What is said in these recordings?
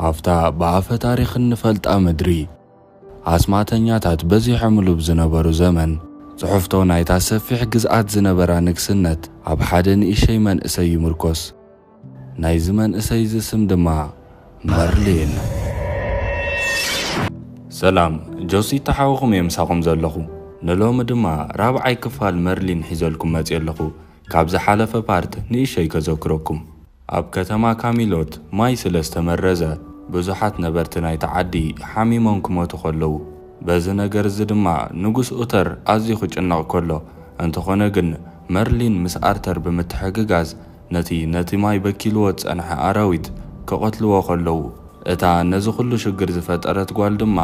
ኣብታ ብኣፈ ታሪኽ እንፈልጣ ምድሪ፣ ኣስማተኛታት በዚሖምሉ ብዝነበሩ ዘመን፣ ጽሑፍቶ ናይታ ሰፊሕ ግዝኣት ዝነበራ ንግስነት ኣብ ሓደ ንእሸይ መንእሰይ ይምርኮስ። ናይዚ መንእሰይ እዚ ስም ድማ መርሊን። ሰላም፣ ጆሲ ተሓውኹም እየ ምሳኹም ዘለኹ። ንሎሚ ድማ ራብዓይ ክፋል መርሊን ሒዘልኩም መጽየ ኣለኹ። ካብ ዝሓለፈ ፓርት ንእሸይ ከዘክረኩም። ኣብ ከተማ ካሚሎት ማይ ስለ ዝተመረዘ፣ ብዙሓት ነበርቲ ናይቲ ዓዲ ሓሚሞም ክሞቱ ከለዉ፣ በዚ ነገር እዚ ድማ ንጉስ ኡተር ኣዝዩ ክጭነቕ ከሎ፣ እንተኾነ ግን መርሊን ምስ ኣርተር ብምትሕግጋዝ ነቲ ነቲ ማይ በኪልዎ ዝጸንሐ ኣራዊት ክቐትልዎ ከለዉ፣ እታ ነዚ ኩሉ ሽግር ዝፈጠረት ጓል ድማ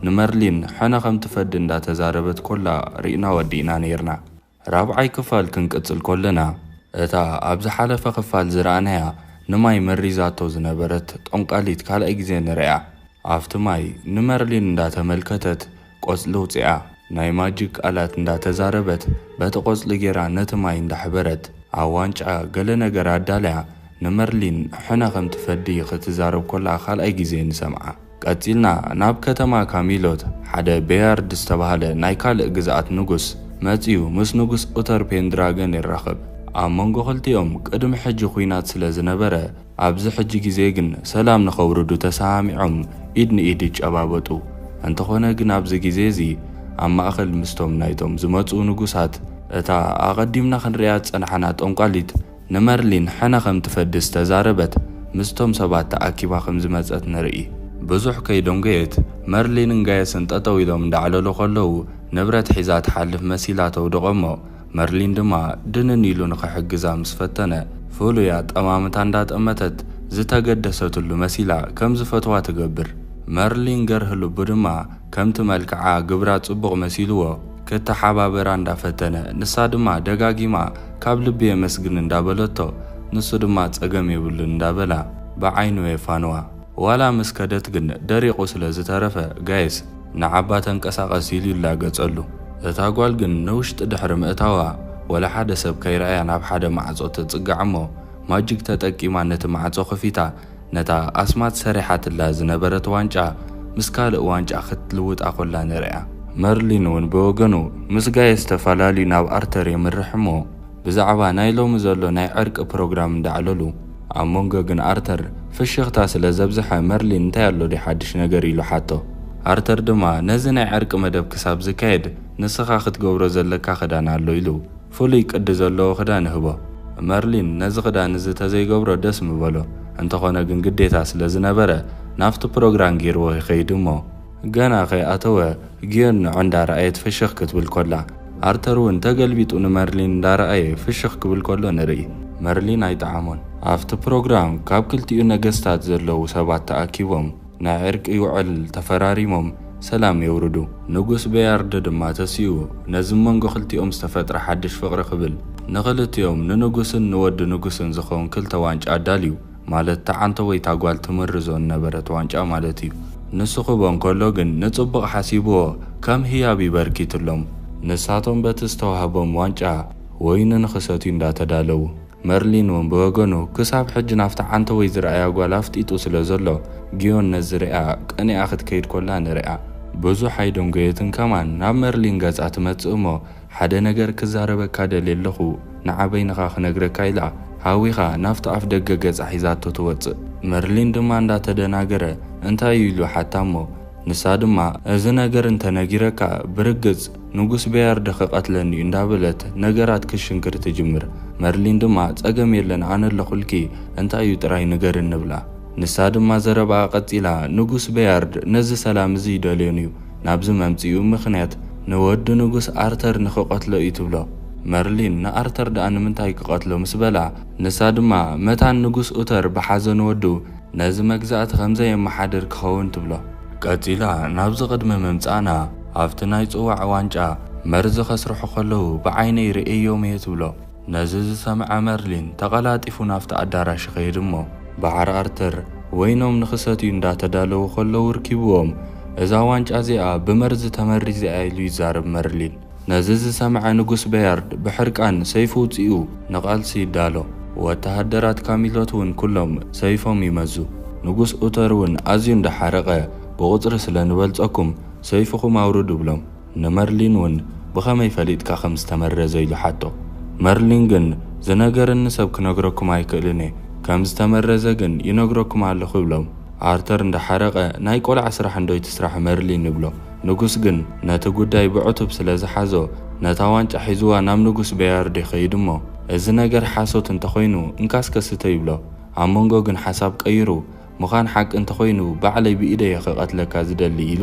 ንመርሊን ሕነ ከም ትፈዲ እንዳተዛረበት ኮላ ርኢና ወዲእና ነይርና። ራብዓይ ክፋል ክንቅጽል ኮለና፣ እታ ኣብ ዝሓለፈ ክፋል ዝረኣናያ ንማይ መሪዛቶ ዝነበረት ጠንቋሊት ካልኣይ ግዜ ንርእያ። ኣብቲ ማይ ንመርሊን እንዳተመልከተት ቆጽሊ ውጽኣ፣ ናይ ማጂክ ቃላት እንዳተዛረበት በቲ ቆጽሊ ጌራ ነቲ ማይ እንዳሕበረት፣ ኣብ ዋንጫ ገለ ነገር ኣዳልያ ንመርሊን ሕነ ከም ትፈዲ ክትዛረብ ኮላ ካልኣይ ግዜ ንሰምዓ። ቀጺልና ናብ ከተማ ካሚሎት ሓደ ቤያርድ ዝተባህለ ናይ ካልእ ግዝኣት ንጉስ መጺኡ ምስ ንጉስ ኡተር ፔንድራገን ይራኸብ። ኣብ መንጎ ክልቲኦም ቅድሚ ሕጂ ኲናት ስለ ዝነበረ፣ ኣብዚ ሕጂ ግዜ ግን ሰላም ንኸውርዱ ተሰማሚዖም ኢድ ንኢድ ይጨባበጡ። እንተኾነ ግን ኣብዚ ግዜ እዚ ኣብ ማእከል ምስቶም ናይቶም ዝመጹ ንጉሳት እታ ኣቐዲምና ክንሪኣ ዝጸናሕና ጠንቋሊት ንመርሊን ሕነ ከም ትፈዲ ዝተዛረበት ምስቶም ሰባት ተኣኪባ ከም ዝመጸት ንርኢ። ብዙሕ ከይደንጎየት መርሊንን ጋየስን ጠጠው ኢሎም እንዳዕለሉ ከለዉ ንብረት ሒዛ ትሓልፍ መሲላ ተውድቖ እሞ መርሊን ድማ ድንን ኢሉ ንኽሕግዛ ምስ ፈተነ ፍሉይ ኣጠማምታ እንዳጠመተት ዝተገደሰትሉ መሲላ ከም ዝፈትዋ ትገብር። መርሊን ገርህ ልቡ ድማ ከምቲ መልክዓ ግብራ ጽቡቕ መሲልዎ ክተሓባበራ እንዳፈተነ ንሳ ድማ ደጋጊማ ካብ ልቢ የመስግን እንዳበለቶ ንሱ ድማ ጸገም የብሉን እንዳበላ ብዓይኑ የፋንዋ። ዋላ ምስ ከደት ግን ደሪቑ ስለ ዝተረፈ ጋይስ ንዓባ ተንቀሳቐስ ኢሉ ይላገጸሉ። እታ ጓል ግን ንውሽጢ ድሕሪ ምእታዋ ወላ ሓደ ሰብ ከይረኣያ ናብ ሓደ ማዕጾ ትጽጋዕ እሞ ማጂክ ተጠቂማ ነቲ ማዕጾ ከፊታ ነታ ኣስማት ሰሪሓትላ ዝነበረት ዋንጫ ምስ ካልእ ዋንጫ ክትልውጣ ኮላ ንርእያ። መርሊን እውን ብወገኑ ምስ ጋየስ ተፈላልዩ ናብ ኣርተር የምርሕ እሞ ብዛዕባ ናይ ሎሚ ዘሎ ናይ ዕርቂ ፕሮግራም እንዳዕለሉ ኣብ መንጎ ግን ኣርተር ፍሽኽታ ስለ ዘብዝሐ መርሊን እንታይ ኣሎ ድዩ ሓድሽ ነገር ኢሉ ሓቶ። ኣርተር ድማ ነዚ ናይ ዕርቂ መደብ ክሳብ ዝካየድ ንስኻ ክትገብሮ ዘለካ ክዳን ኣሎ ኢሉ ፍሉይ ቅዲ ዘለዎ ክዳን ይህቦ። መርሊን ነዚ ክዳን እዚ ተዘይገብሮ ደስ ምበሎ፣ እንተኾነ ግን ግዴታ ስለ ዝነበረ ናብቲ ፕሮግራም ገይርዎ ይኸይድ እሞ ገና ከይኣተወ ጊዮን ንዑ እንዳረኣየት ፍሽኽ ክትብል ኮላ ኣርተር እውን ተገልቢጡ ንመርሊን እንዳረኣየ ፍሽኽ ክብል ኮሎ ንርኢ። መርሊን ኣይጠዓሞን። ኣብቲ ፕሮግራም ካብ ክልቲኡ ነገስታት ዘለዉ ሰባት ተኣኪቦም ናይ ዕርቂ ውዕል ተፈራሪሞም ሰላም የውርዱ። ንጉስ ቤያርድ ድማ ተሲኡ ነዚ መንጎ ክልቲኦም ዝተፈጥረ ሓድሽ ፍቕሪ ክብል ንኽልቲኦም ንንጉስን ንወዲ ንጉስን ዝኸውን ክልተ ዋንጫ ኣዳልዩ፣ ማለት ተዓንቶ ወይ ታጓል ትምርዞ ነበረት ዋንጫ ማለት እዩ። ንሱ ክቦ እንከሎ ግን ንጽቡቕ ሓሲብዎ ከም ህያብ ይበርኪትሎም። ንሳቶም በቲ ዝተዋህቦም ዋንጫ ወይኒ ንኽሰትዩ እንዳተዳለዉ መርሊን እውን ብወገኑ ክሳብ ሕጂ ናብቲ ዓንተወይ ዝረኣያ ጓል ኣፍጢጡ ስለ ዘሎ ጊዮን ነዚ ሪኣ ቀኒኣ ክትከይድ ኮላ ንሪኣ። ብዙሕ ኣይደንጎየትን ከማን ናብ መርሊን ገጻ ትመጽእ እሞ ሓደ ነገር ክዛረበካ ደልየ ኣለኹ ንዓ በይንኻ ክነግረካ ኢላ ሃዊኻ ናብቲ ኣፍ ደገ ገጻ ሒዛቶ ትወጽእ። መርሊን ድማ እንዳተደናገረ እንታይ እዩ ኢሉ ሓታ እሞ ንሳ ድማ እዚ ነገር እንተነጊረካ ብርግጽ ንጉስ ቤያርድ ክቐትለኒ እዩ እንዳበለት ነገራት ክሽንክር ትጅምር። መርሊን ድማ ጸገም የለን ኣነ ኣለኹልኪ እንታይ እዩ ጥራይ ንገርኒ ብላ። ንሳ ድማ ዘረባኣ ቀጺላ ንጉስ ቤያርድ ነዚ ሰላም እዚ ይደልዮን እዩ ናብዚ መምጽኡ ምኽንያት ንወዲ ንጉስ ኣርተር ንኽቐትሎ እዩ ትብሎ። መርሊን ንኣርተር ደኣ ንምንታይ ክቐትሎ ምስ በላ ንሳ ድማ መታን ንጉስ ኡተር ብሓዘን ወዱ ነዚ መግዛእቲ ከም ዘየመሓድር ክኸውን ትብሎ። ቀጺላ ናብዚ ቅድሚ ምምጻእና ኣብቲ ናይ ጽዋዕ ዋንጫ መርዚ ከስርሑ ከለዉ ብዓይነይ ርእየዮም እየ ትብሎ። ነዚ ዝሰምዐ መርሊን ተቐላጢፉ ናብቲ ኣዳራሽ ይኸይድ እሞ ብዓር ኣርተር ወይኖም ንኽሰትዩ እንዳተዳለዉ ከለዉ ርኪብዎም እዛ ዋንጫ እዚኣ ብመርዚ ተመሪዘ እያ ኢሉ ይዛረብ መርሊን። ነዚ ዝሰምዐ ንጉስ በያርድ ብሕርቃን ሰይፉ ውጺኡ ንቓልሲ ይዳሎ። ወተሃደራት ካሚሎት እውን ኩሎም ሰይፎም ይመዙ። ንጉስ ኡተር እውን ኣዝዩ እንዳሓረቐ፣ "ብቑጽሪ ስለ ንበልጸኩም ሰይፍኹም ኣውርዱ" ብሎም። ንመርሊን እውን "ብኸመይ ፈሊጥካ ከም ዝተመረዘ?" ኢሉ ሓቶ። መርሊን ግን "ዝነገረኒ ሰብ ክነግረኩም ኣይክእልን እየ፣ ከም ዝተመረዘ ግን ይነግረኩም ኣለኹ" ይብሎም። ኣርተር እንዳሓረቐ "ናይ ቆልዓ ስራሕ እንዶ ይትስራሕ መርሊን" ይብሎ። ንጉስ ግን ነቲ ጉዳይ ብዕቱብ ስለ ዝሓዞ፣ ነታ ዋንጫ ሒዝዋ ናብ ንጉስ ቤያርድ ይኸይድ እሞ፣ "እዚ ነገር ሓሶት እንተኾይኑ እንካስከ ስተ" ይብሎ። ኣብ መንጎ ግን ሓሳብ ቀይሩ፣ "ምዃን ሓቂ እንተኾይኑ ባዕለይ ብኢደይ እየ ክቐትለካ ዝደሊ" ኢሉ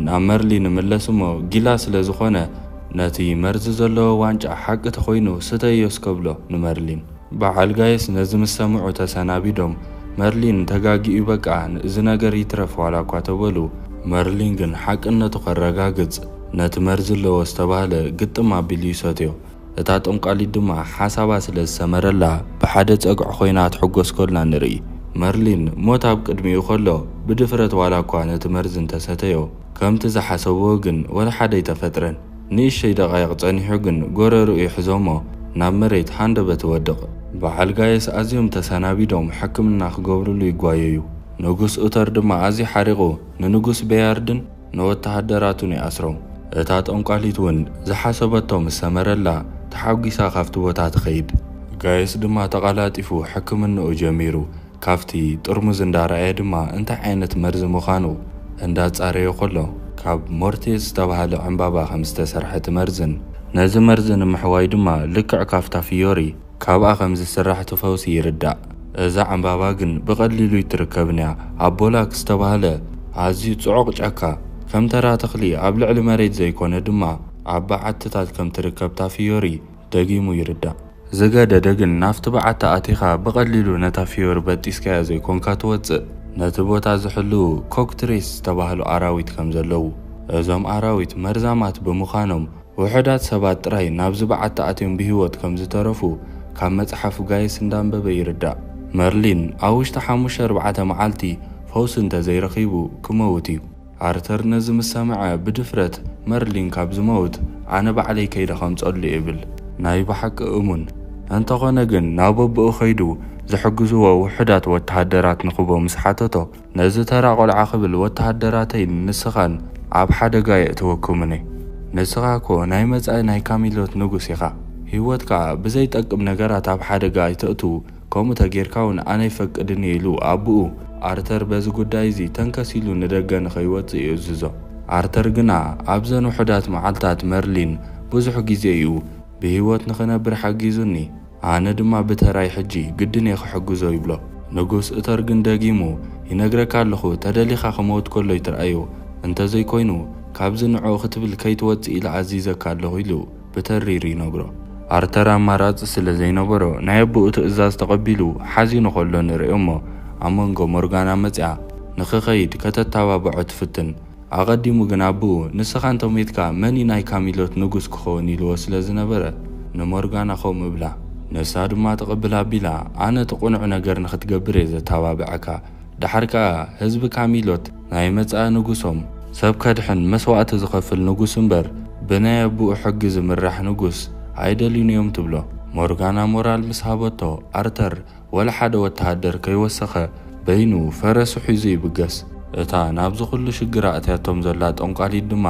ናብ መርሊን ይምለስ እሞ፣ ጊላ ስለ ዝኾነ፣ "ነቲ መርዚ ዘለዎ ዋንጫ ሓቂ ተኾይኑ ስተዮ እስከ" ብሎ ንመርሊን። በዓል ጋየስ ነዚ ምስ ሰምዑ ተሰናቢዶም፣ መርሊን ተጋጊኡ በቃ እዚ ነገር ይትረፍ ዋላ እኳ ተበሉ፣ መርሊን ግን ሓቅነቱ ከረጋግጽ ነቲ መርዚ ኣለዎ ዝተባህለ ግጥም ኣቢሉ ይሰትዮ። እታ ጠንቋሊት ድማ ሓሳባ ስለ ዝሰመረላ ብሓደ ጸግዒ ኮይና ትሕጎስ ኮላ ንርኢ። መርሊን ሞት ኣብ ቅድሚኡ ከሎ ብድፍረት ዋላ እኳ ነቲ መርዚ እንተሰተዮ፣ ከምቲ ዝሓሰብዎ ግን ወላ ሓደ ኣይተፈጥረን። ንእሽተይ ደቓይቕ ጸኒሑ ግን ጎረርኡ ይሕዞ እሞ ናብ መሬት ሃንደበት ይወድቕ። በዓል ጋየስ ኣዝዮም ተሰናቢዶም ሕክምና ክገብርሉ ይጓየዩ። ንጉስ ኡተር ድማ ኣዝዩ ሓሪቑ ንንጉስ ቤያርድን ንወተሃደራቱን ይኣስሮም። እታ ጠንቋሊት እውን ዝሓሰበቶ ምስ ሰመረላ ተሓጒሳ ካብቲ ቦታ ትኸይድ። ጋየስ ድማ ተቐላጢፉ ሕክምንኡ ጀሚሩ። ካብቲ ጥርሙዝ እንዳረኣየ ድማ እንታይ ዓይነት መርዚ ምዃኑ እንዳጻረዮ ከሎ፣ ካብ ሞርቴዝ ዝተባህለ ዕምባባ ከም ዝተሰርሐ እቲ መርዝን ነዚ መርዚ ንምሕዋይ ድማ ልክዕ ካብታ ፍዮሪ ካብኣ ከም ዝስራሕ እቲ ፈውሲ ይርዳእ። እዛ ዕምባባ ግን ብቐሊሉ ኣይትርከብን እያ። ኣብ ቦላክ ዝተባህለ ኣዝዩ ጽዑቕ ጫካ፣ ከም ተራ ተኽሊ ኣብ ልዕሊ መሬት ዘይኮነ ድማ ኣብ በዓትታት ከም ትርከብ እታ ፍዮሪ ደጊሙ ይርዳእ። ዝገደደ ግን ናብቲ በዓቲ ኣቲኻ ብቐሊሉ ነታ ፍዮሪ በጢስካያ ዘይኮንካ ትወጽእ። ነቲ ቦታ ዝሕልዉ ኮክትሬስ ዝተባህሉ ኣራዊት ከም ዘለዉ፣ እዞም ኣራዊት መርዛማት ብምዃኖም ውሑዳት ሰባት ጥራይ ናብዚ በዓቲ ኣትዮም ብህይወት ከም ዝተረፉ ካብ መጽሓፍ ጋይስ እንዳንበበ ይርዳእ። መርሊን ኣብ ውሽጢ ሓሙሽተ ኣርባዕተ መዓልቲ ፈውሲ እንተዘይረኺቡ ክመውት እዩ። ኣርተር ነዚ ምስ ሰምዐ ብድፍረት መርሊን ካብ ዝመውት ኣነ ባዕለይ ከይደ ከምጸሉ ይብል። ናይ ብሓቂ እሙን። እንተኾነ ግን ናብ ኣቦኡ ከይዱ ዝሕግዝዎ ውሑዳት ወተሃደራት ንኽቦ ምስ ሓተቶ፣ ነዚ ተራ ቆልዓ ክብል ወተሃደራተይን ንስኻን ኣብ ሓደጋ የእትወኩምኒ። ንስኻ እኮ ናይ መጻኢ ናይ ካሚሎት ንጉስ ኢኻ። ህይወትካ ብዘይጠቅም ነገራት ኣብ ሓደጋ ኣይተእትዉ፣ ከምኡ ተጌርካ እውን ኣነ ኣይፈቅድን እየ ኢሉ ኣቦኡ ኣርተር በዚ ጉዳይ እዚ ተንከስ ኢሉ ንደገ ንኸይወጽእ ይእዝዞ። ኣርተር ግና ኣብዘን ውሑዳት መዓልታት መርሊን ብዙሕ ግዜ እዩ ብህይወት ንኽነብር ሓጊዙኒ። ኣነ ድማ ብተራይ ሕጂ ግድን እየ ክሕግዞ ይብሎ። ንጉስ እተር ግን ደጊሙ ይነግረካ ኣለኹ፣ ተደሊኻ ክመውት ከሎ ይትርኣዮ፣ እንተዘይኮይኑ ካብዚ ንዕኡ ክትብል ከይትወጽእ ኢለ ኣዚዘካ ኣለኹ ኢሉ ብተሪር ይነግሮ። ኣርተር ኣማራጺ ስለ ዘይነበሮ ናይ ኣቦኡ ትእዛዝ ተቐቢሉ ሓዚኑ ከሎ ንርእዮ እሞ ኣብ መንጎ ሞርጋና መጺኣ ንኽኸይድ ከተተባብዖ ትፍትን። ኣቐዲሙ ግን ኣቦኡ "ንስኻ እንተሞይትካ መን እዩ ናይ ካሚሎት ንጉስ ክኸውን?" ኢልዎ ስለ ዝነበረ ንሞርጋና ከምኡ እብላ። ንሳ ድማ ትቕብል ኣቢላ "ኣነ እቲ ቅኑዕ ነገር ንኽትገብር እየ ዘተባብዐካ። ደሓር ከኣ ህዝቢ ካሚሎት ናይ መጻኢ ንጉሶም ሰብ ከድሕን መስዋእቲ ዝኸፍል ንጉስ እምበር ብናይ ኣቦኡ ሕጊ ዝምራሕ ንጉስ ኣይደልዩን እዮም" ትብሎ። ሞርጋና ሞራል ምስ ሃበቶ ኣርተር ወላ ሓደ ወተሃደር ከይወሰኸ በይኑ ፈረሱ ሒዙ ይብገስ። እታ ናብዚ ኩሉ ሽግር ኣእትያቶም ዘላ ጠንቋሊት ድማ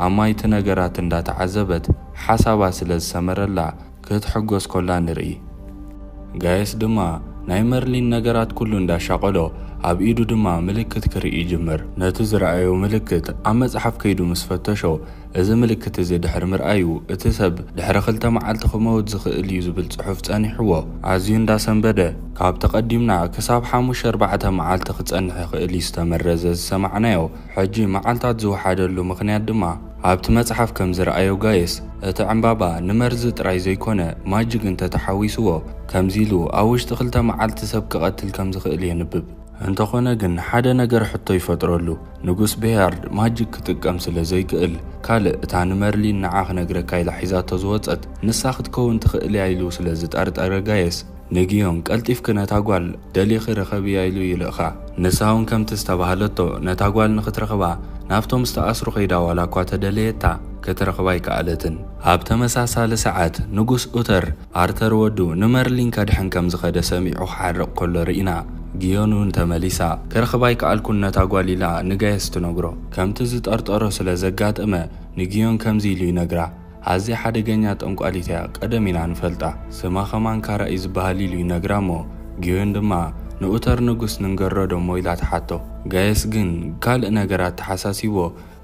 ኣማይቲ ነገራት እንዳተዓዘበት ሓሳባ ስለ ዝሰመረላ ክትሕጎስ ኮላ ንርኢ። ጋየስ ድማ ናይ መርሊን ነገራት ኩሉ እንዳሻቐሎ ኣብ ኢዱ ድማ ምልክት ክርኢ ይጅምር። ነቲ ዝረኣዮ ምልክት ኣብ መጽሓፍ ከይዱ ምስ ፈተሾ እዚ ምልክት እዚ ድሕሪ ምርኣዩ እቲ ሰብ ድሕሪ ክልተ መዓልቲ ክመውት ዝኽእል እዩ ዝብል ጽሑፍ ጸኒሕዎ ኣዝዩ እንዳሰንበደ፣ ካብ ተቐዲምና ክሳብ ሓሙሽተ ኣርባዕተ መዓልቲ ክጸንሕ ይኽእል እዩ ዝተመረዘ ዝሰማዕናዮ። ሕጂ መዓልታት ዝወሓደሉ ምኽንያት ድማ ኣብቲ መጽሓፍ ከም ዝረኣዮ ጋየስ እቲ ዕምባባ ንመርዚ ጥራይ ዘይኮነ ማጅግ እንተተሓዊስዎ ከምዚ ኢሉ ኣብ ውሽጢ ክልተ መዓልቲ ሰብ ክቐትል ከም ዝኽእል የንብብ። እንተኾነ ግን ሓደ ነገር ሕቶ ይፈጥረሉ። ንጉስ ቤያርድ ማጅክ ክጥቀም ስለ ዘይክእል፣ ካልእ እታ ንመርሊን ንዓ ክነግረካ ኢላ ሒዛቶ ዝወጸት ንሳ ክትከውን ትኽእል እያ ኢሉ ስለ ዝጠርጠረ ጋየስ፣ ንግዮን ቀልጢፍኪ ነታ ጓል ደሊኺ ርኸብያ ኢሉ ይልእኻ። ንሳ እውን ከምቲ ዝተባህለቶ ነታ ጓል ንኽትረኽባ ናብቶም ዝተኣስሩ ከይዳ ዋላ እኳ ተደለየታ፣ ክትረኽባ ኣይከኣለትን። ኣብ ተመሳሳሊ ሰዓት ንጉስ ኡተር ኣርተር ወዱ ንመርሊን ከድሕን ከም ዝኸደ ሰሚዑ ክሓርቕ ከሎ ርኢና። ጊዮን እውን ተመሊሳ ክረኽባ ኣይከኣልኩን ነታ ጓል ኢላ ንጋየስ ትነግሮ። ከምቲ ዝጠርጠሮ ስለ ዘጋጠመ ንጊዮን ከምዚ ኢሉ ይነግራ። ኣዝያ ሓደገኛ ጠንቋሊት እያ፣ ቀደም ኢና ንፈልጣ። ስማ ከማን ካራ እዩ ዝበሃል ኢሉ ይነግራ እሞ ጊዮን ድማ ንኡተር ንጉስ ንንገሮ ዶ እሞ ኢላ ትሓቶ። ጋየስ ግን ካልእ ነገር ኣተሓሳሲቦ።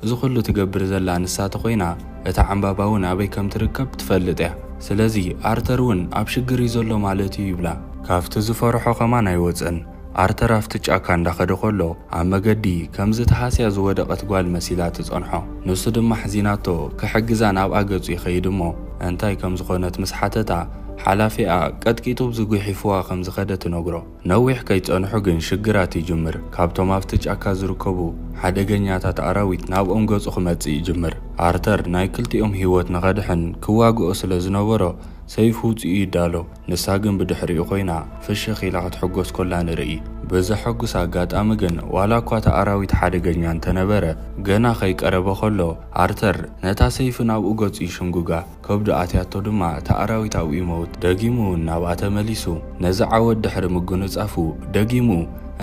እዚ ኩሉ ትገብር ዘላ ንሳ ተኾይና እታ ዕምባባ እውን ኣበይ ከም ትርከብ ትፈልጥ እያ። ስለዚ ኣርተር እውን ኣብ ሽግር እዩ ዘሎ ማለት እዩ ይብላ። ካብቲ ዝፈርሖ ከማን ኣይወፀን። ኣርተር ኣብቲ ጫካ እንዳኸደ ከሎ ኣብ መገዲ ከምዚ ተሃስያ ዝወደቐት ጓል መሲላ ትጸንሖ። ንሱ ድማ ሕዚናቶ ክሕግዛ ናብኣ ገጹ ይኸይድ እሞ እንታይ ከም ዝኾነት ምስ ሓተታ ሓላፊኣ ቀጥቂጡ ብዝጒሒፍዋ ከም ዝኸደ ትነግሮ። ነዊሕ ከይጸንሑ ግን ሽግራት ይጅምር። ካብቶም ኣብቲ ጫካ ዝርከቡ ሓደገኛታት ኣራዊት ናብኦም ገጹ ክመጽእ ይጅምር። ኣርተር ናይ ክልቲኦም ህይወት ንኸድሕን ክዋግኦ ስለ ዝነበሮ ሰይፉ ውጽኡ ይዳሎ። ንሳ ግን ብድሕሪኡ ኮይና ፍሽኽ ኢላ ክትሕጎስ ኮላ ንርኢ። ብዘሐጉስ ኣጋጣሚ ግን ዋላ እኳ እቲ ኣራዊት ሓደገኛ እንተነበረ ገና ከይቀረበ ከሎ ኣርተር ነታ ሰይፊ ናብኡ ገጹ ይሽንጉጋ። ከብዱ ኣትያቶ ድማ እታ ኣራዊት ኣብኡ ይመውት። ደጊሙ እውን ናብኣ ተመሊሱ ነዚ ዓወት ድሕሪ ምግንጻፉ ደጊሙ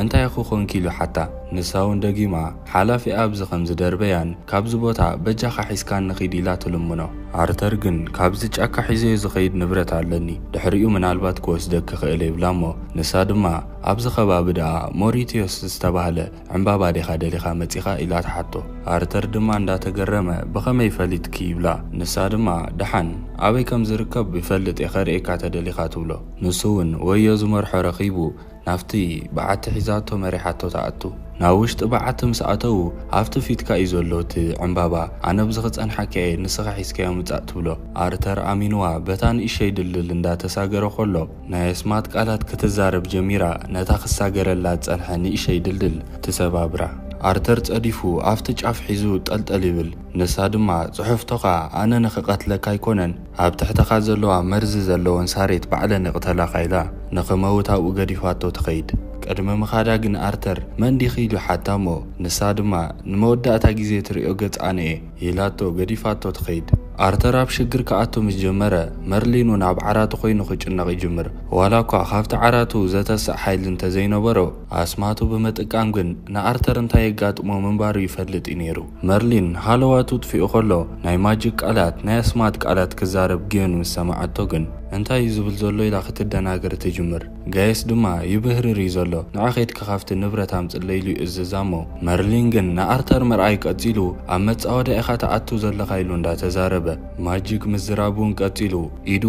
እንታይ ኢኹ ኮንኪ ኢሉ ሓታ። ንሳ እውን ደጊማ ሓላፊኣ ኣብዚ ከም ዝደርበያን ካብዚ ቦታ በጃኻ ሒዝካኒ ኺድ ኢላ ትልምኖ። ኣርተር ግን ካብዚ ጫካ ሒዘዮ ዝኸይድ ንብረት ኣለኒ፣ ድሕሪኡ ምናልባት ክወስደኪ ክእል ይብላ እሞ ንሳ ድማ ኣብዚ ከባቢ ደኣ ሞሪቲዮስ ዝተባህለ ዕምባባ ዲኻ ደሊኻ መጺኻ ኢላ ትሓቶ። ኣርተር ድማ እንዳተገረመ ብኸመይ ፈሊጥኪ ይብላ። ንሳ ድማ ደሓን ኣበይ ከም ዝርከብ ይፈልጥ እየ ከርእየካ ተደሊኻ ትብሎ። ንሱ እውን ወዮ ዝመርሖ ረኺቡ ናብቲ በዓቲ ሒዛቶ መሪሓቶ ትኣቱ። ናብ ውሽጢ በዓቲ ምስ ኣተዉ ኣብቲ ፊትካ እዩ ዘሎ እቲ ዕምባባ፣ ኣነ ኣብዚ ክጸንሓካ እየ ንስኻ ሒዝካዮ ምጻእ ትብሎ። ኣርተር ኣሚንዋ በታ ንእሸይ ድልድል እንዳተሳገረ ከሎ ናይ ኣስማት ቃላት ክትዛረብ ጀሚራ ነታ ክሳገረላ ዝጸንሐ ንእሸይ ድልድል ትሰባብራ። ኣርተር ጸዲፉ ኣብቲ ጫፍ ሒዙ ጠልጠል ይብል። ንሳ ድማ ጽሑፍቶኻ ኣነ ንኽቐትለካ ኣይኮነን ኣብ ትሕተኻ ዘለዋ መርዚ ዘለወን ሳሬት ባዕለን ይቕተላኻ ኢላ ንኽመውት ኣብኡ ገዲፋቶ ትኸይድ። ቅድሚ ምኻዳ ግን ኣርተር መን ዲኺ ኢሉ ሓታ እሞ ንሳ ድማ ንመወዳእታ ግዜ ትርእዮ ገጽ ኣነ እየ ኢላቶ ገዲፋቶ ትኸይድ። ኣርተር ኣብ ሽግር ክኣቱ ምስ ጀመረ መርሊን እውን ኣብ ዓራቱ ኮይኑ ክጭነቕ ይጅምር። ዋላ እኳ ካብቲ ዓራቱ ዘተስእ ሓይሊ እንተዘይነበሮ ኣስማቱ ብምጥቃም ግን ንኣርተር እንታይ የጋጥሞ ምንባሩ ይፈልጥ እዩ ነይሩ። መርሊን ሃለዋቱ ጥፊኡ ከሎ ናይ ማጂክ ቃላት ናይ ኣስማት ቃላት ክዛረብ ግዮን ምስ ሰማዓቶ ግን እንታይ እዩ ዝብል ዘሎ ኢላ ክትደናገር ትጅምር። ጋየስ ድማ ይብህርር እዩ ዘሎ፣ ንዓ ኸይድካ ካብቲ ንብረት ኣምጽለይ ኢሉ ይእዝዛ እሞ መርሊን ግን ንኣርተር ምርኣይ ቀጺሉ ኣብ መጻወድያ ኢኻ ትኣቱ ዘለኻ ኢሉ እንዳተዛረበ ማጂክ ምዝራብ እውን ቀጺሉ ኢዱ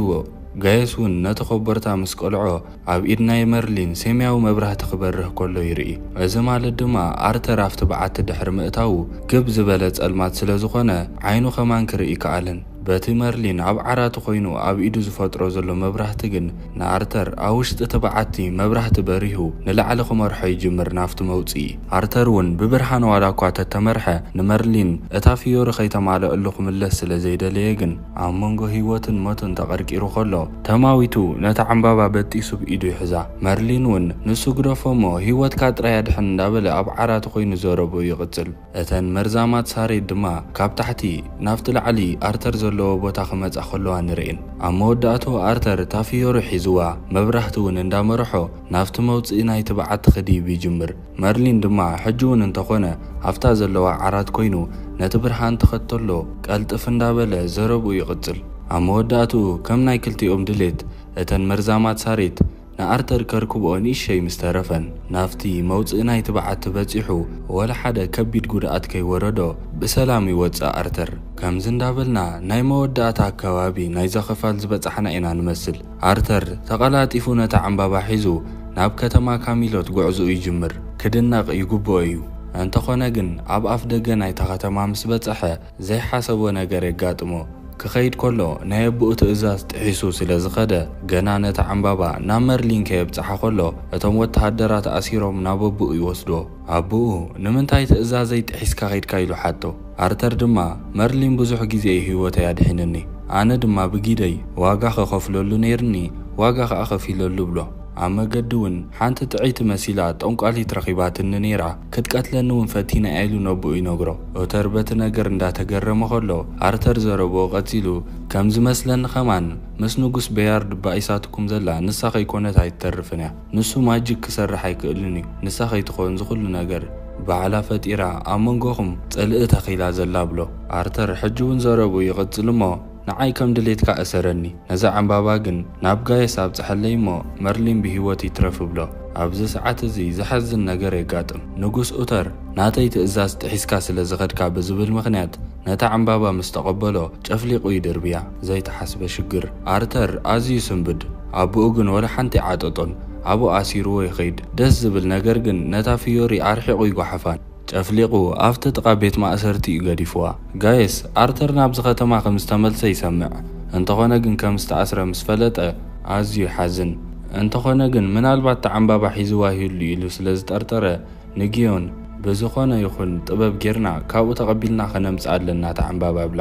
ጋየስ እውን ነቲ ኮቦርታ ምስ ቀልዖ ኣብ ኢድ ናይ መርሊን ሴምያዊ መብራህቲ ክበርህ ከሎ ይርኢ። እዚ ማለት ድማ ኣርተር ኣብቲ በዓቲ ድሕሪ ምእታዉ ግብ ዝበለ ጸልማት ስለ ዝኾነ ዓይኑ ከማን ክርኢ ከኣለን። በቲ መርሊን ኣብ ዓራቱ ኮይኑ ኣብ ኢዱ ዝፈጥሮ ዘሎ መብራህቲ ግን ንኣርተር ኣብ ውሽጢ እቲ በዓቲ መብራህቲ በሪሁ ንላዕሊ ክመርሖ ይጅምር ናብቲ መውጽኢ። ኣርተር እውን ብብርሃን ዋላ እኳ ተተመርሐ ንመርሊን እታ ፍዮሪ ከይተማልኣሉ ክምለስ ስለ ዘይደለየ ግን ኣብ መንጎ ህይወትን ሞትን ተቐርቂሩ ከሎ ተማዊቱ ነታ ዕምባባ በጢሱ ብኢዱ ይሕዛ። መርሊን እውን ንሱ ግደፎ እሞ ህይወትካ ጥራይ ኣድሕን እንዳበለ ኣብ ዓራቱ ኮይኑ ዘረብኡ ይቕጽል። እተን መርዛማት ሳሬት ድማ ካብ ታሕቲ ናብቲ ላዕሊ ኣርተር ዘለዎ ቦታ ክመጻ ከለዋ ንርእን። ኣብ መወዳእቱ ኣርተር እታ ፍዮሪ ሒዝዋ መብራህቲ እውን እንዳመርሖ ናብቲ መውጽኢ ናይቲ በዓቲ ክድይብ ይጅምር። መርሊን ድማ ሕጂ እውን እንተኾነ ኣብታ ዘለዋ ዓራት ኮይኑ ነቲ ብርሃን ተኸተሎ ቀልጥፍ እንዳበለ ዘረብኡ ይቕጽል። ኣብ መወዳእትኡ ከም ናይ ክልቲኦም ድሌት እተን መርዛማት ሳሬት ንኣርተር ከርክብኦ ንእሸይ ምስ ተረፈን ናብቲ መውጽኢ ናይቲ በዓቲ በጺሑ ወላ ሓደ ከቢድ ጉድኣት ከይወረዶ ብሰላም ይወጽእ ኣርተር። ከምዚ እንዳበልና ናይ መወዳእታ ኣከባቢ ናይዛ ክፋል ዝበጻሕና ኢና ንመስል። ኣርተር ተቐላጢፉ ነታ ዕምባባ ሒዙ ናብ ከተማ ካሚሎት ጉዕዞኡ ይጅምር። ክድነቕ ይግብኦ እዩ። እንተኾነ ግን ኣብ ኣፍ ደገ ናይታ ከተማ ምስ በጽሐ ዘይሓሰቦ ነገር የጋጥሞ። ክኸይድ ከሎ ናይ ኣቦኡ ትእዛዝ ጥሒሱ ስለ ዝኸደ ገና ነታ ዕምባባ ናብ መርሊን ከየብጽሓ ከሎ እቶም ወተሃደራት ኣሲሮም ናብ ኣቦኡ ይወስድዎ። ኣቦኡ ንምንታይ ትእዛዘይ ጥሒስካ ኸይድካ ኢሉ ሓቶ። ኣርተር ድማ መርሊን ብዙሕ ግዜ እዩ ህይወተይ ኣድሒንኒ፣ ኣነ ድማ ብጊደይ ዋጋ ክኸፍለሉ ነይርኒ፣ ዋጋ ኸኣ ከፊለሉ ብሎ። ኣብ መገዲ እውን ሓንቲ ጥዕይቲ መሲላ ጠንቋሊት ረኺባትኒ ነይራ፣ ክትቀትለኒ እውን ፈቲና ኢሉ ነብኡ ይነግሮ። ኦተር በቲ ነገር እንዳተገረመ ከሎ ኣርተር ዘረብኡ ቀጺሉ፣ ከም ዝመስለኒ ከማን ምስ ንጉስ በያርድ ባኢሳትኩም ዘላ ንሳ ከይኮነት ኣይትተርፍን እያ። ንሱ ማጂክ ክሰርሕ ኣይክእልን እዩ። ንሳ ከይትኸውን ዝኹሉ ነገር ባዕላ ፈጢራ ኣብ መንጎኹም ጽልኢ ተኺላ ዘላ ብሎ። ኣርተር ሕጂ እውን ዘረብኡ ይቕጽል እሞ፣ ንዓይ ከም ድሌትካ እሰረኒ፣ ነዛ ዕምባባ ግን ናብ ጋየስ ኣብጽሐለይ እሞ መርሊን ብህይወት ይትረፍ ብሎ። ኣብዚ ሰዓት እዚ ዘሐዝን ነገር የጋጥም። ንጉስ ኡተር ናተይ ትእዛዝ ጥሒስካ ስለ ዝኸድካ ብዝብል ምኽንያት ነታ ዕምባባ ምስ ተቐበሎ ጨፍሊቑ ይድርብያ። ዘይተሓስበ ሽግር። ኣርተር ኣዝዩ ስንብድ፣ ኣቦኡ ግን ወላ ሓንቲ ዓጠጦን ኣብኡ ኣሲርዎ ይኸይድ። ደስ ዝብል ነገር ግን ነታ ፍዮሪ ኣርሒቑ ይጓሓፋን ጨፍሊቑ ኣብቲ ጥቓ ቤት ማእሰርቲ እዩ ገዲፍዋ። ጋየስ ኣርተር ናብዚ ከተማ ከም ዝተመልሰ ይሰምዕ። እንተኾነ ግን ከም ዝተኣስረ ምስ ፈለጠ ኣዝዩ ይሓዝን። እንተኾነ ግን ምናልባት እታ ዕምባባ ሒዝዋ ይህሉ ኢሉ ስለ ዝጠርጠረ ንጊዮን ብዝኾነ ይኹን ጥበብ ጌርና ካብኡ ተቐቢልና ከነምጽእ ኣለና እታ ዕምባባ ብላ።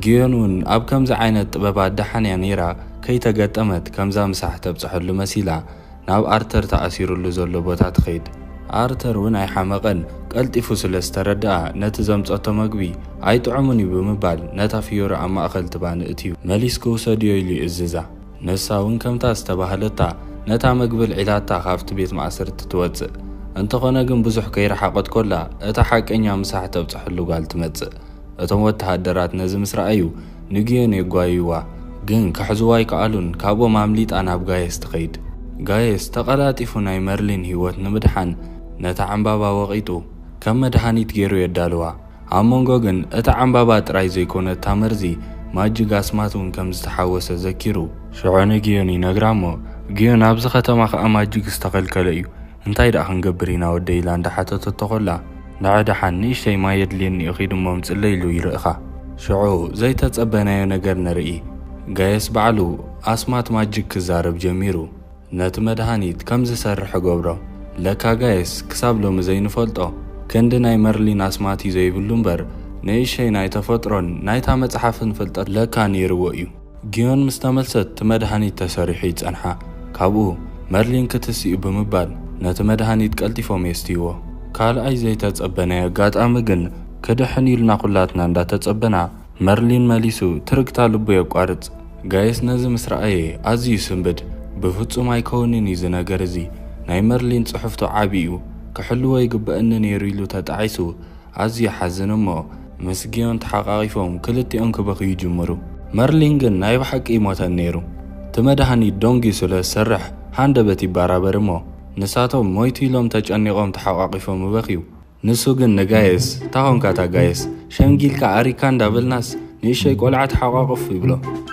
ጊዮን እውን ኣብ ከምዚ ዓይነት ጥበባት ደሓን እያ ነይራ፣ ከይተገጠመት ከምዛ ምሳሕ ተብጽሐሉ መሲላ ናብ ኣርተር ተኣሲሩሉ ዘሎ ቦታ ትኸይድ። ኣርተር እውን ኣይሓመቐን፣ ቀልጢፉ ስለ ዝተረድኣ ነቲ ዘምጸቶ መግቢ ኣይጥዑምን እዩ ብምባል ነታ ፍዮሪ ኣብ ማእከል ትባን እትዩ መሊስ ክውሰድዮ ኢሉ ይእዝዛ። ንሳ እውን ከምታ ዝተባህለታ ነታ መግቢ ልዒላታ ካብቲ ቤት ማእሰርቲ ትወጽእ። እንተኾነ ግን ብዙሕ ከይረሓቐት ኮላ እታ ሓቀኛ ምሳሕ ተብጽሐሉ ጓል ትመጽእ። እቶም ወተሃደራት ነዚ ምስ ረኣዩ ንግዮን የጓይዋ፣ ግን ክሕዝዋ ኣይከኣሉን። ካብኦም ኣምሊጣ ናብ ጋየስ ትኸይድ። ጋየስ ተቐላጢፉ ናይ መርሊን ህይወት ንምድሓን ነታ ዕምባባ ወቒጡ ከም መድሃኒት ገይሩ የዳልዋ። ኣብ መንጎ ግን እታ ዕምባባ ጥራይ ዘይኮነ እታ መርዚ ማጂክ ኣስማት እውን ከም ዝተሓወሰ ዘኪሩ ሽዑ ንግዮን ይነግራ እሞ፣ ግዮን ኣብዚ ከተማ ከኣ ማጂክ ዝተኸልከለ እዩ፣ እንታይ ደኣ ክንገብር ኢና ወደይ ኢላ እንዳሓተተቶ ኮላ፣ ንዓ ደሓን ንእሽተይ ማይ የድልየኒ እዩ ኺድ እሞ ምጽለይ ኢሉ ይርእኻ። ሽዑ ዘይተጸበናዮ ነገር ንርኢ። ጋየስ ባዕሉ ኣስማት ማጂክ ክዛረብ ጀሚሩ። ነቲ መድሃኒት ከም ዝሰርሕ ገብሮ። ለካ ጋየስ ክሳብ ሎሚ ዘይንፈልጦ ክንዲ ናይ መርሊን ኣስማት እዩ ዘይብሉ እምበር ንእሽተይ ናይ ተፈጥሮን ናይታ መጽሓፍን ፍልጠት ለካ ነይርዎ እዩ። ግዮን ምስ ተመልሰት እቲ መድሃኒት ተሰሪሑ ይጸንሓ። ካብኡ መርሊን ክትስእ እዩ ብምባል ነቲ መድሃኒት ቀልጢፎም የስትይዎ። ካልኣይ ዘይተጸበናዮ ኣጋጣሚ ግን ክድሕን ኢልና ኩላትና እንዳተጸበና መርሊን መሊሱ ትርግታ ልቡ የቋርጽ። ጋየስ ነዚ ምስ ረኣየ ኣዝዩ ይስንብድ። ብፍጹም ኣይከውንን እዩ እዚ ነገር እዚ። ናይ መርሊን ጽሑፍቱ ዓቢ እዩ፣ ክሕልዎ ይግበኣኒ ነይሩ ኢሉ ተጣዒሱ ኣዝዩ ይሓዝን እሞ ምስ ግዮን ተሓቃቒፎም ክልቲኦም ክበኽዩ ይጅምሩ። መርሊን ግን ናይ ብሓቂ ይሞተን ነይሩ። እቲ መድሃኒት ደንጉዩ ስለ ዝሰርሕ ሃንደበት ይበራበር እሞ ንሳቶም ሞይቱ ኢሎም ተጨኒቖም ተሓቋቒፎም ይበኽዩ። ንሱ ግን ንጋየስ፣ "ታኾንካ እታ ጋየስ፣ ሸምጊልካ ኣሪካ እንዳበልናስ ንእሸይ ቆልዓ ተሓቋቑፍ" ይብሎ።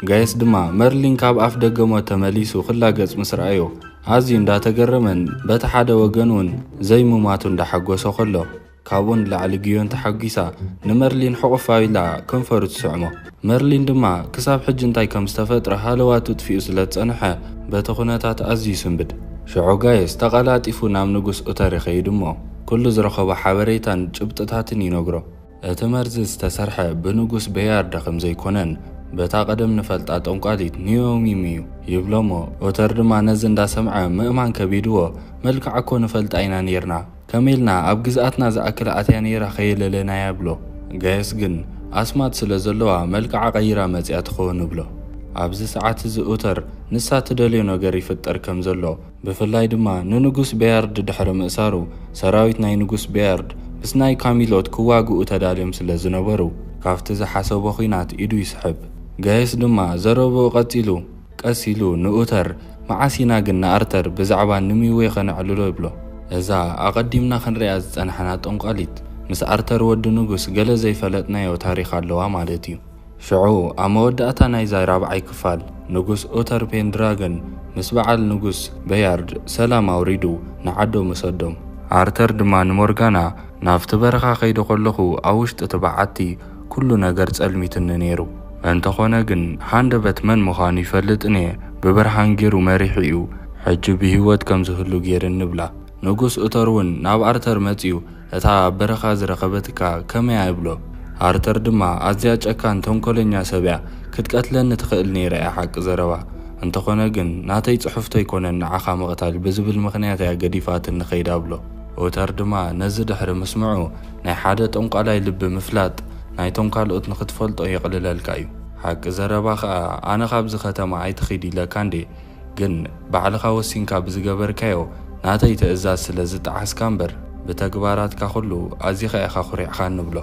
ጋየስ ድማ መርሊን ካብ ኣፍ ደገ ሞት ተመሊሱ ክላገጽ ምስ ረኣዮ ኣዝዩ እንዳተገረመን በቲ ሓደ ወገን እውን ዘይምማቱ እንዳሓጎሶ ከሎ፣ ካብኡ ንላዕሊ ግዮን ተሓጒሳ ንመርሊን ሕቑፍ ኣቢላ ከንፈሩ ትስዕሞ። መርሊን ድማ ክሳብ ሕጂ እንታይ ከም ዝተፈጥረ ሃለዋቱ ጥፊኡ ስለ ዝጸንሐ በቲ ኩነታት ኣዝዩ ይስንብድ። ሽዑ ጋየስ ተቐላጢፉ ናብ ንጉስ ኡተር ይኸይድ እሞ ኩሉ ዝረኸቦ ሓበሬታን ጭብጥታትን ይነግሮ። እቲ መርዚ ዝተሰርሐ ብንጉስ በያርደ ከም ዘይኮነን በታ ቀደም ንፈልጣ ጠንቋሊት ኒዮሚም እዩ ይብሎ እሞ ኡተር ድማ ነዚ እንዳሰምዐ ምእማን ከቢድዎ፣ "መልክዓ እኮ ንፈልጣ ኢና ኔርና፣ ከመይ ኢልና ኣብ ግዝኣትና ዝኣክል ኣትያ ነይራ ከየለለናያ?" ብሎ። ጋየስ ግን ኣስማት ስለ ዘለዋ መልክዓ ቀይራ መጺኣ ትኸውን ብሎ። ኣብዚ ሰዓት እዚ ኡተር ንሳ ትደልዮ ነገር ይፍጠር ከም ዘሎ፣ ብፍላይ ድማ ንንጉስ በያርድ ድሕሪ ምእሳሩ ሰራዊት ናይ ንጉስ በያርድ ምስ ናይ ካሚሎት ክዋግኡ ተዳልዮም ስለ ዝነበሩ ካብቲ ዝሓሰቦ ኹናት ኢዱ ይስሕብ። ጋየስ ድማ ዘረብኡ ቀጺሉ፣ ቀስ ኢሉ ንኡተር፣ "መዓስ ኢና ግን ንኣርተር ብዛዕባ ንሚዌ ኸነዕልሎ?" ይብሎ። እዛ ኣቐዲምና ኽንሪኣ ዝጸናሕና ጠንቋሊት፣ ምስ ኣርተር ወዲ ንጉስ ገለ ዘይፈለጥናዮ ታሪኽ ኣለዋ ማለት እዩ። ሽዑ ኣብ መወዳእታ ናይዛ ራብዓይ ክፋል፣ ንጉስ ኡተር ፔንድራገን ምስ በዓል ንጉስ በያርድ ሰላም ኣውሪዱ ንዓዶም ወሰዶም። ኣርተር ድማ ንሞርጋና፣ "ናብቲ በረኻ ከይደ ከለኹ ኣብ ውሽጢ እቲ በዓቲ ኩሉ ነገር ጸልሚትኒ ነይሩ። እንተኾነ ግን ሃንደበት መን ምዃኑ ይፈልጥን እየ፣ ብብርሃን ገይሩ መሪሑ እዩ ሕጂ ብህይወት ከም ዝህሉ ገይርኒ" ብላ። ንጉስ ኡተር እውን ናብ ኣርተር መጺኡ እታ ኣብ በረኻ ዝረኸበትካ ከመይ እያ ይብሎ። ኣርተር ድማ ኣዝያ ጨካን ተንኮለኛ ሰብ እያ፣ ክትቀትለኒ ትኽእል ነይራ እያ ሓቂ ዘረባ። እንተኾነ ግን ናተይ ጽሑፍቶ ኣይኮነን ንዓኻ ምቕታል ብዝብል ምኽንያት እያ ገዲፋትኒ ከይዳ ብሎ። ኡተር ድማ ነዚ ድሕሪ ምስምዑ ናይ ሓደ ጠንቋላይ ልቢ ምፍላጥ ናይቶም ካልኦት ንኽትፈልጦ የቕልለልካ እዩ። ሓቂ ዘረባ ኸኣ ኣነ ካብዚ ከተማ ኣይትኺድ ኢለካ እንዴ? ግን ባዕልኻ ወሲንካ ብዝገበርካዮ ናተይ ትእዛዝ ስለ ዝጠዓስካ እምበር ብተግባራትካ ኩሉ ኣዚኻ ኢኻ ኩሪዕኻኒ ብሎ።